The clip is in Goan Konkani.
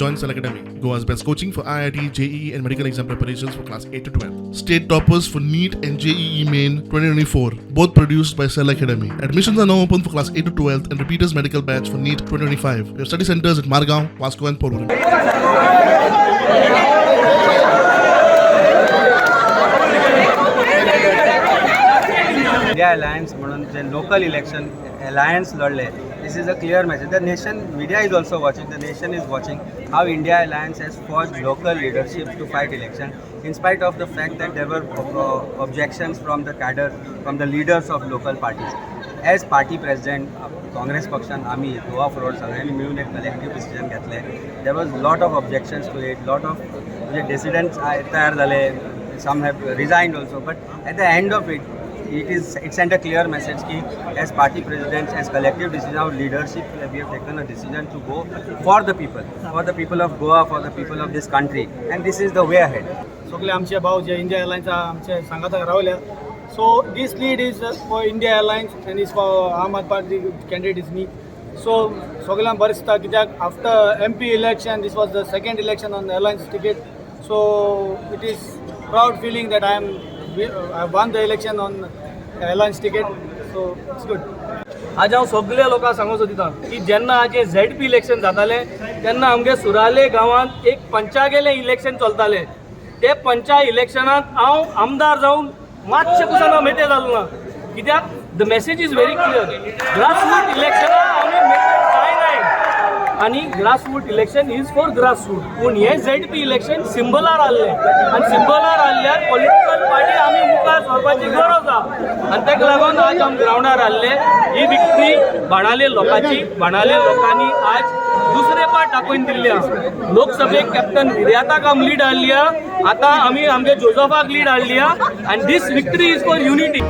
Join Cell Academy, Goa's best coaching for IIT, JEE, and medical exam preparations for class 8 to 12. State toppers for NEET and JEE Main 2024, both produced by Cell Academy. Admissions are now open for class 8 to 12 and repeaters medical batch for NEET 2025. We have study centers at Margao, Vasco, and Porvorim. India alliance म्हणून जे लोकल इलेक्शन अलायन्स लढले, this is a clear message. The nation media is also watching, the nation is watching how India Alliance has forged local leadership to fight election in spite of the fact that there were objections from the cadre, from the leaders of local parties. As party president, Congress पक्षान आमी गोवा फॉरवर्ड सगळ्यांनी मिळून एक कलेक्टिव्ह डिसिजन घेतलें. There was lot of objections to it, lot of म्हणजे डिसिडंट्स तयार जाले, some have resigned also, but at the end of it, it sent a clear message की as party presidents, as collective decision of leadership, we have taken a decision to go for the people, for the people of Goa, for the people of this country, and this is the way ahead. सगळे आमचे भाव जे इंडिया एअरलायन्स आमचे सांगाताक रावल्या. So this lead is for India Alliance and is for Aam Aadmi Party candidate is me. So सगळ्यांक बरें दिसता कित्याक after MP election, this was the second election on alliance ticket. So it is proud feeling that I am I won the election on alliance ticket, so it's good. आज हांव सगल्या लोकांक सांगूंक सोदिता की जेन्ना आज हें झेड पी इलेक्शन जातालें तेन्ना आमगे सुराले गांवांत एक पंचागेलें इलेक्शन चलतालें. ते पंचा इलेक्शनांत हांव आमदार जावन मातशें पसून हांव मेते जालो ना, कित्याक the message is very clear. Grassroot इलेक्शनां आमी मेते जायनाय आनी grassroot election is for grassroot. पूण हें झेड पी इलेक्शन सिंबलार आहलें आनी सिंबलार आहल्यार पॉलिटिकल पार्टी आमी मुखार सरपाची गरज आहा आनी ताका लागून आज आमी ग्रावंडार आहले. ही विक्ट्री बाणाले लोकांची. बाणाले लोकांनी आज दुसरे पाट दाखोवन दिल्ले आहा. लोकसभेक कॅप्टन विर्याताक आमी लीड हाडली आहा, आतां आमी आमगे जोजफाक लीड हाडली आहा आनी this victory is for unity.